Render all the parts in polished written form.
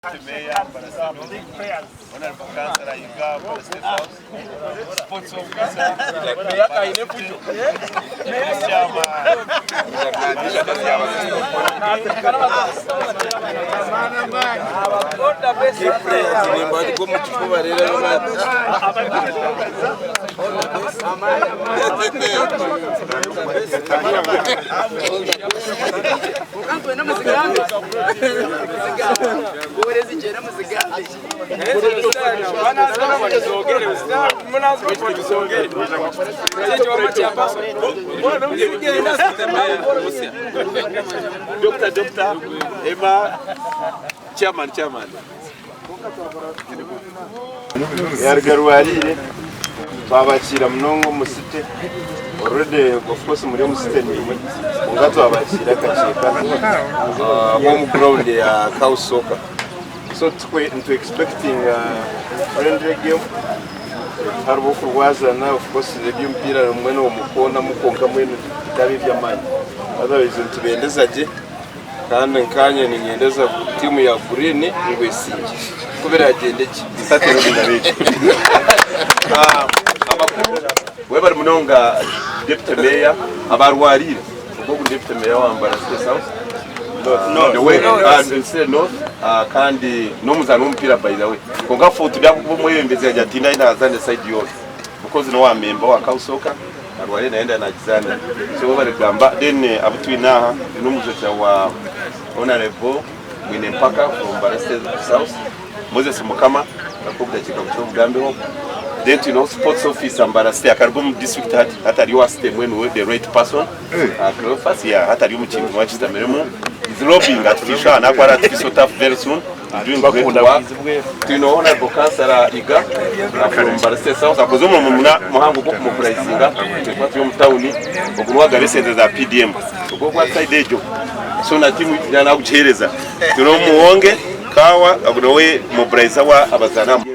Meeya Mbarara North, Honourable Councillor Yiga Mbarara State House, Sports Officer, Doctor, Doctor, Emma, Chairman, Chairman. Yaruga Rwarire twabakiira munonga omu city already of course muri omu city nimwe kwonka twabakiira akakiika home ground ya Cow Soccer so nitu expectinga friendly game hariho okurwazana of course eby'omupiira mbwenu omukoonamu kwonka mbwenu bitaba eby'amaani otherwise nitubendeza gye. Kandi nkaanye niinyendeza tiimu ya Green ngu esingye. Ku biragyende gye. Ntateera omu ngaro egyo. Amakuru, Webare munonga Deputy Mayor, abarwariire. Ogwo ogu ni Deputy Mayor wa Mbarara City South, City North kandi n'omuzaani w'omupiira by the way. Kwonka for turi ahabw'okuba omwebembezi yagira ati tindaaye naazaana esayidi yoona because n'owa member wa Council. Arwaire nayenda nagizaana so webare kugamba then abu twine aha twine omujwekyera wa Honourable Mwine Mpaka from Mbara State South Moses Mukama nakuha obudakiika bukye obugambeho then twineho sports officer Mbara City akaruga omu district hati hati ari owa city mbwenu we the right person Cleophas yeah hati ari omu kintu mwakisitamiremu is lobbying artificial nakwara artificial turf very soon Doing great work. Twine Honorable Councillor Iga from Mbara State South akoze omurimo muna muhango gw'okumobilizinga twekuba turi omu tawuni ogu niwe agaba esente za PDM ogwo ogwa side egyo so na tiimu nagugihereza twine Omuwonge Kawa ogu niwe mobilizer wa abazaani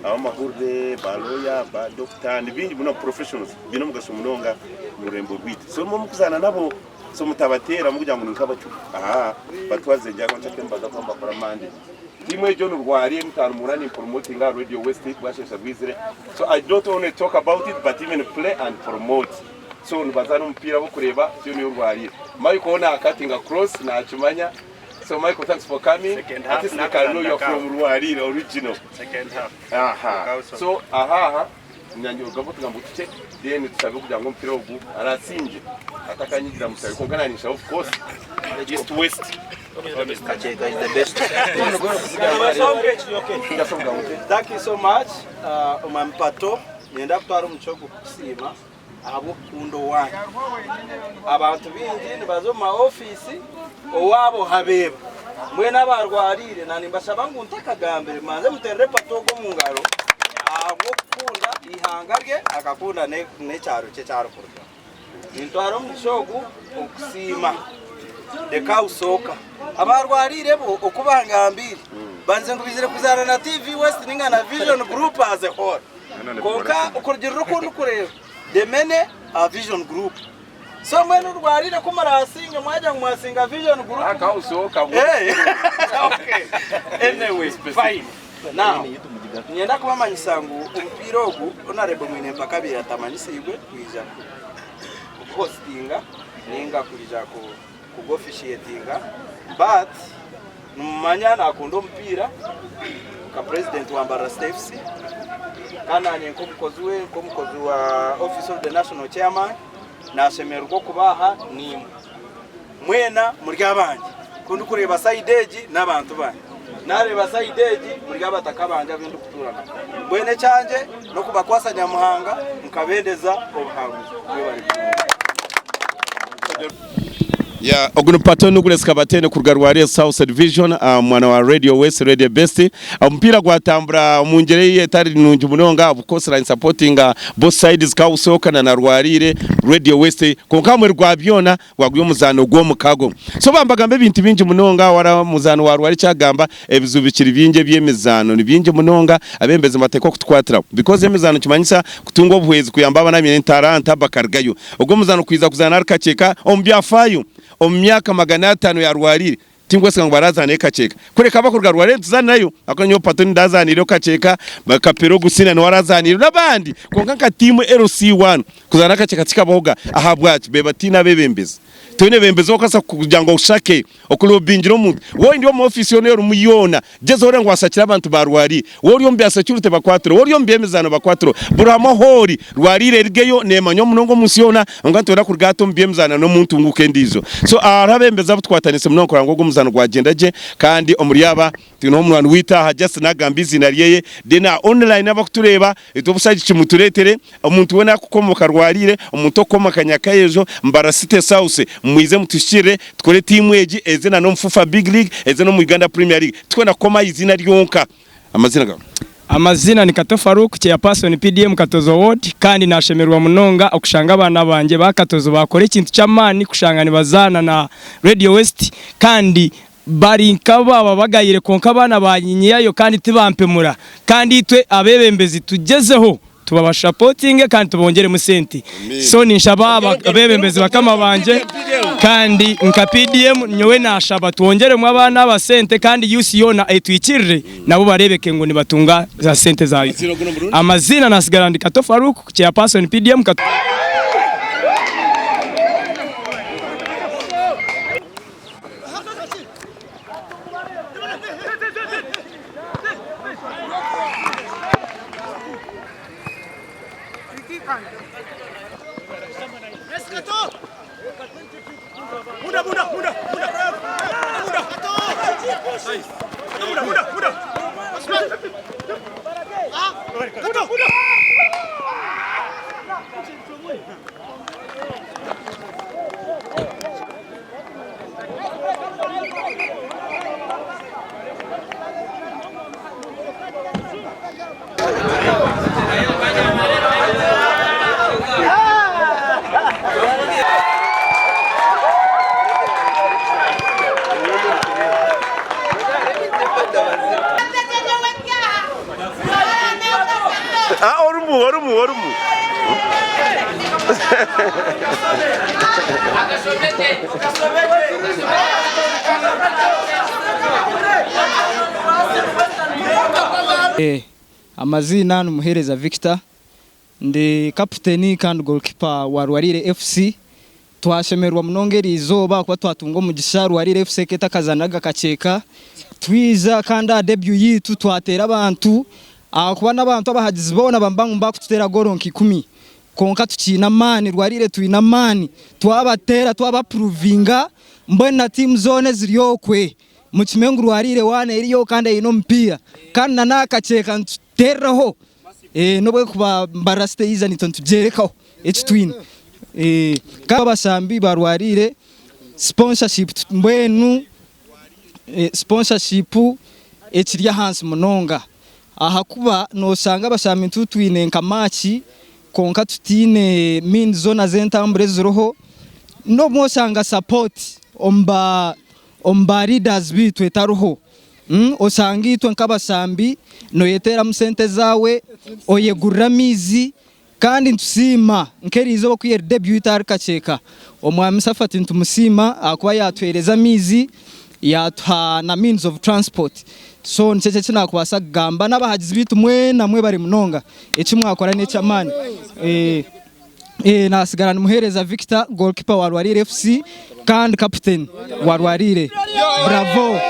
abamahurire ba lawyer ba doctor ni bingi muno professionals biine omugasho munonga omu rurembo rwaitu so nimwo mukuzaana nabo. So mutabateera mukugira ngu ni nk'abacuku. Ahaa, batwaze gye ahabw'enki ati nibaza kuba nibakora Monday. Tiimu egyo ni Rwari emitaano muhurira nimpromotinga aha Radio West bwasheesha bwizire. So I don't only talk about it but even play and promote. So nibazaana omupiira b'okureeba tiyo niyo Rwari. Michael we naakatinga cross naakimanya. So Michael thanks for coming. Second At half least they can know you are nakatandaka. from Rwari original. Second half. Aha. So aha aha. Nyangira otugambo tukye then tushabe kugira ngu omupiira ogu arasingye atakanyigira mushabe kwonka nanye ninshaba of course east west Kakyeka is the best. Just obugambo bukye. Thank you so much uh, Omwami Pato. Niinyenda kutwara omugisha ogu kukusiima ahabw'okukunda owanyu. Abantu baingi nibaza omu ma ofiisi owaabo habeeba. Mbwenu abarwariire na nimbashaba ngu ntakagambire mubanze muteerere Pato ogu omu ngaro ahabw'okukunda eihanga rye akakunda n'ekyaro kye eki arikurugamu. Nintwara omugisha ogu okusiima The Cow Soccer. Abarwariire bo oku bangambiire bangize ngu baizire kuzaana na TV West ninga na Vision Group as a whole. Kwonka okurugiirira oku ndikureeba the many are Vision Group. So mbwenu rwarire ku murasinge mwagira ngu mwasinga Vision Group. Hey. Okay. Anyway, fine. Now, niinyenda kubamanyisa ngu omupiira ogu Honourable Mwine Mpaka abaire atamanyisiibwe kwija kuguhostinga ninga kwija kugu-officiatinga but nimumanya nakunda omupiira nka president wa Mbarara City FC kandi nanye nk'omukozi we nk'omukozi wa office of the national chairman nashemererwa okuba aha naimwe. Mwena muri abangye. Ku ndikureeba sayidi egi n'abantu bangye, naareeba sayidi egi muri abataka bangye abu ndikutuura nabo. Mbwenu ekyangye n'okubakwatsa Nyamuhanga nkabendeza obuhanguzi. Mwebare munonga. Yeah, ogu ni Pato Nugulesi Kabatene kuruga Rwarihe South Division, uh, mwana wa Radio West, Radio Best. Omupiira gwatambura omu ngyera ei etari nungi munonga, of course line supporting uh, both sides Kausoka na na Rwariire, Radio West. Kwonka hamwe rwa byona gwaguri omuzaano gw'omukago. So bambagamba ebintu bingi munonga, wara omuzaano wa Rwari ekyagamba ebizibu bikiri bingi eby'emizaano ni bingi munonga, abebembezi nibateekwa kutukwatiraho because emizaano nikimanyisa kutunga obuhwezi kuyamba abaana abaine entaranta bakarugayo. Ogwo omuzaano kwija kuzaana ari kakyeka omu byafaayo omu myaka 500 ya Rwariire. Tinkwesiga ngu barazaana ekakyeka. Kureka abakuruga Rwarire nituzaanirayo. Ahakuba nyowe Pato nindazaanireyo Kakyeka, Kapere ogu Sina niwe arazaanireyo n'abandi. Kwonka nka tiimu LC1 kuzaana Kakyeka tikabahoga. Ahabwaki? Beebatiine abeebembezi. Toine beebembezi okubaasa kugira ngu oshake okulobingira omuntu. Waaba ori omu ofiisi yoona ei orimu yoona, gyezaho oreebe ngu waashakira abantu ba Rwarire. Waaba ori omu bya security bakwatireho, waaba ori omu by'emizaano bakwatireho. Buri hamwe ahu ori, Rwarire erigeyo neemanywa munonga omu nsi yoona, kwonka nitwenda kuruga hati omu by'emizaano n'omu ntunguuka endiijo. So hariho abeebembezi abu tukwatanise munonga kureba ngu ogu omuzaano gwagenda gye kandi omuri aba twineho omunywani waitu aha just naagamba eiziina ryeye then aha online abakutureeba itwe obushagiki mutureetere omuntu weena arikukomoka Rwarire, omuntu orikukomoka Nyakayejo, Mbarara City South mwije mutuhikiirire tukore tiimu egi eze na n'omu FUFA Big League eze n'omu Uganda Premier League. Titurikwenda kukoma aha iziina ryonka. Amazina gaawe? Amazina ni Kato Farouk, Chairperson PDM Katozo Ward kandi nashemererwa munonga okushanga abaana bangye ba Katozo bakora ekintu ky'amaani kushanga nibazaana na Radio West kandi bari nk'abaaba bagayire kwonka abaana banyinyiyayo kandi tibampemura kandi itwe abebembezi tugyezeho tubabashapotinge kandi tubongyeremu sente so ninshaba abebembezi bakama bangye kandi nka PDM nyowe nashaba twongyeremu abaana aba sente kandi youth yoona etwikirire nabo barebeke ngu nibatunga za sente za Amaziina nasigara ndi Kato Farouk Chairperson PDM Kato. Ah, orumu, orumu, orumu. Amaziina ni Muheereza Victor, ndi kaputeni kandi goalkeeper wa Rwarire FC. Twashemererwa munonga eriizooba ahakuba twatunga omugisha Rwarire FC ekaba etakazanaga kakyeka. Twija kandi aha debut yaitu twateera abantu ahakuba n'abantu abahagizi boona bamba ngu nibakututeera goolo nka ikumi. Kwonka tukiine amaani, Rwarire twine amaani. Twabateera twabapuruvinga mbwenu na tiimu zoona eziri okwe mukimanye ngu Rwarire waana eriyo kandi eine omupiira kandi na n'aha kakyeka nituteereraho. N'obu erikuba Mbarara City yaija naitwe nitugyerekaho eki twine. Kandi abashambi ba Rwarire sponsorship mbwenu sponsorship ekiri ahansi munonga ahakuba noshanga abashambi nitwe twine nka match kwonka tutaine means zoona z'entambura eziriho n'obumwe oshanga support omu ba omu ba leaders baitu etariho. Oshanga itwe nk'abashambi noyeteeramu sente ezaawe oyegurira amaizi Kandi nitusiima nk'eriizooba oku eri debut yaitu ahari Kakyeka. Omwami Safati nitumusiima ahakuba yaatuheereza amaizi, yaatuha na means of transport. So nikyo eki naakubaasa kugamba. N'abahagizi baitu mwena mwebare munonga. Eki mwakora n'eky'amaani. Naasigara ndi Muheereza Victor, goalkeeper wa Rwarire FC kandi captain wa Rwarire. Bravo!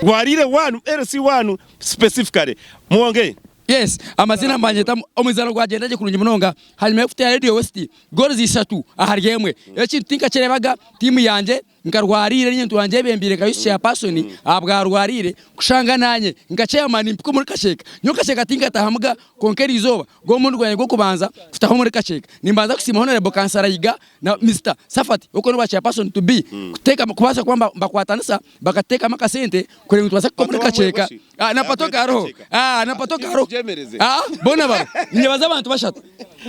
Rwarire one, LC one. Specifically mwongeye. Yes, amazina mbanyeta omuzano gwagyenda gye kurungi munonga hanyuma y'okuteera Radio West goals ishatu ahari emwe. Ekintu tinkakyerebaga tiimu yangye nka Rwariire niinye ntuura ngyebembeire nka Youth Chairperson ahabwa Rwariire kushanga nanye nka chairman mpika omuri Kasheeka. Nyowe Kasheeka tinkatahamuga kwonka eriizooba gw'omurundi gwangye gw'okubanza kutaha omuri Kasheeka. Nimbanza kusiima Honourable Kansala Yiga na Mister Safati okwo nibo ba chairperson to be kuteeka kubaasa kuba mbakwaatanisa bakateekamu akasente kureba ngu nitubaasa kukora omuri kakyeka Ah, na pato kariho Ah, na pato kariho Ah, boona bariho ninyebaza abantu bashatu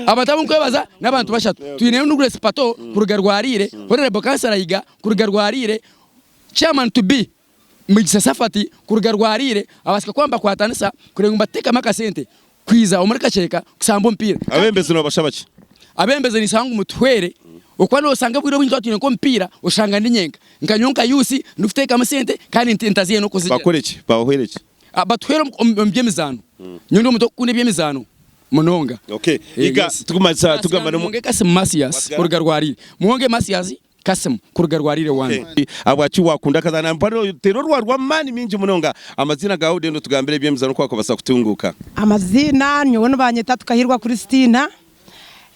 abantu abu nkwebaza n'abantu bashatu twineyo Nuguresi Pato kuruga Rwariire Honorable Councillor Yiga kuruga Rwariire Chairman to be Mugisa Safati kuruga Rwariire abaasika kuba nibakwatanisa kureba ngu nibateekamu akasente kwiza omuri kakyeka kushamba omupiira. Abembezi nobashaba ki? Abembezi ninshaba ngu mutuhwere. Okuba nosanga obwire obwingi twaba twine nk'omupiira oshanga ndi nyenka. Nka nyowe nka youth ndikuteekamu sente kandi ntaziine n'okuzirya. Bakore ki? Babahwere ki? Batuhwere omu by'emizaano. Nyowe ndi omuntu orikukunda eby'emizaano munonga. Okay. Iga tukumarisa tugamba nomu. Muwonge Kasim Mathias kuruga Rwarire. Muwonge Mathias Kasim kuruga Rwarire one. Ahabwaki wakunda akazaano? Mparo teera orwa rw'amaani mingi munonga. Amaziina gaawe then otugambire eby'emizaano oku wakubasa kutunguuka. Amaziina nyowe nibanyeta Tukahirwa Christina.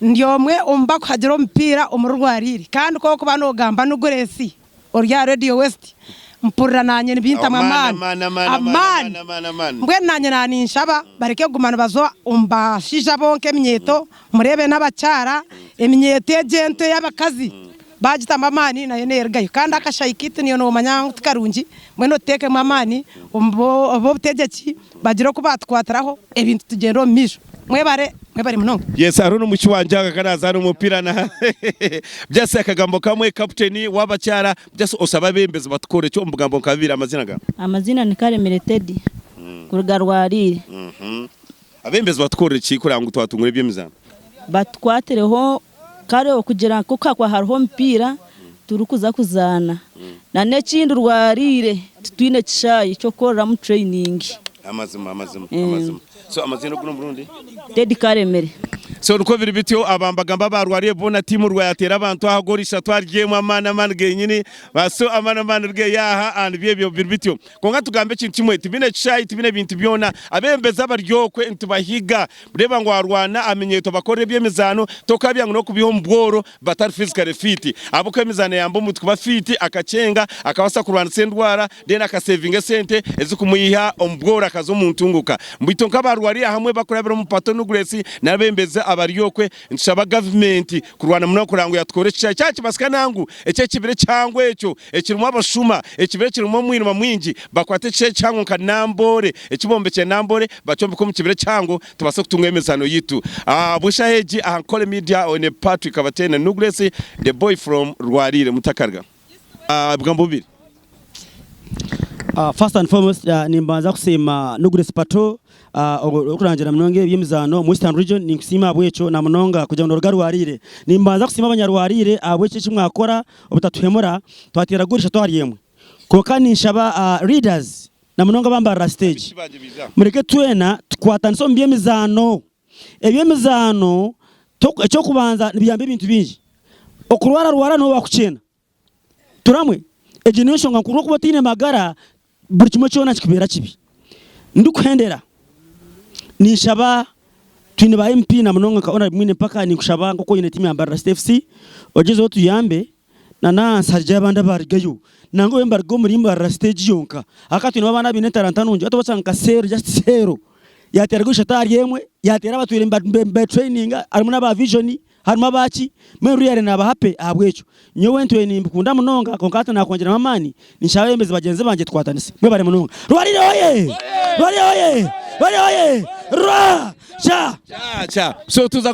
Ndi omwe omu bakuhagira omupiira omuri Rwarire kandi ku orikuba nogamba Nuguresi ori aha Radio West mpurira nanye nibintamu amaani amaani mbwenu nanye naninshaba bareke kuguma nibaza omu bashaija bonka eminyeto mureebe n'abakyara eminyeto egyo ento ey'abakazi bagitamu amaani nayo nerugayo kandi akashayi kaitu niiwe nomanya ngu tikarungi mbwenu otutekemu amaani ab'obutegyeki bagire oku batukwatiraho ebintu tugyende omu maisho. Mwebare, mwebare munonga. Yes hariho n'omwishiki wangye aha akaba nazaana omupiira na just akagambo kamwe captain w'abakyara just osabe abebembezi batukore ki omu bugambo nka bubiri amazina gawe. Amazina ni Karemire Teddy kuruga Rwarire. Abebembezi batukorere ki kureba ngu twatungura eby'emizaano? Batukwatireho kare okugira ngu kuhakwa hariho omupiira turikuza kuzaana na n'ekindi Rwarire titwine kishaayi ky'okukoreramu training. Amazima amazima amazima. So amazina ogu n'omurundi? Teddy Karemire. So nikwo biri bityo aba mbagamba abarwariye boona tiimu rwayatera abantu aha goolo ishatu ahari emwe amaani amaani genyini so amaani amaani rugeyo aha aha nibyo ebyo biri bityo kwonka tugambe ekintu kimwe tibine kishaayi tibine bintu byona abebembezi abari okwe nitubahiga reeba ngu warwana aminyeeto bakorere eby'emizaano tokabya ngu n'okubiiha omu bworo batari physically fit ahabw'okuba emizaano eyamba omuntu kuba fit akakyenga akabaasa kurwanisa endwara then akasevinga esente ezikumwiha omu bworo akaza omu ntunguka. Beitu nk'abarwariire hamwe bakurabira omu Pato Nuglesi n'abebembezi abari okwe nitushaba gavumenti kurwana munonga kureba ngu yatukoora ekishaayi kyakibasika nangu eky'ekibira ekihango ekyo ekirimu abashuma, ekibira ekirimu omwirima mwingi bakwate ekishaayi kihango nka Namboole ekibombekire Namboole bakyombeke omu kibira ekihango tubaase kutunga emizaano yaitu. Ahabw'eshaaha egi aha Nkole Media oine Patrick Kabateene Nuglesi the boy from Rwariire Mutakarga. Ebigambo bibiri. First and foremost nimbanza kusiima Nuglesi Pato orikurangira munonga eby'emizaano omu Western Region ninkusiima ahabw'ekyo na munonga kugira ngu noruga Rwarire. Nimbanza kusiima abanyarwarire ahabw'eki eki mwakora obutatuhemura twateera goolo ishatu ahari emwe. Kwonka ninshaba leaders na munonga abambarira stage mureke twena tukwatanise omu by'emizaano. Eby'emizaano eky'okubanza nibiyamba ebintu bingi. Okurwararwara niwe wakukyena. Turamwe, egyo niyo nshonga nkuru okuba otaine magara buri kimwe kyona kikubeera kibi. Ndikuhendera ninshaba twine ba MP na munonga nka Honorable Mwine Mpaka ninkushaba nkoku oine tiimu ya Mbarara City FC ogyezeho otuyambe na n'ahansi hariyo abandi abarugayo nangwa babe nibaruga omuri Mbarara City egi yonka ahakuba twinemu abaana abaine etaranta nungi hati obashanga nka Seero just Seero yateera goolo ishatu ahari emwe yateera abatwire niba traininga harimu n'aba Vision Harimu abaaki? Mbwenu really naaba happy ahabw'ekyo. Nyowe ntwire nimbikunda munonga kwonka hati naakwongyeramu amaani ninshaba abeebembezi bagyenzi bangye tukwatanise. Mwebare munonga. Rwarire oye! Rwarire oye! Rwarire oye! Rwa! Sha! Cha cha. So tuza.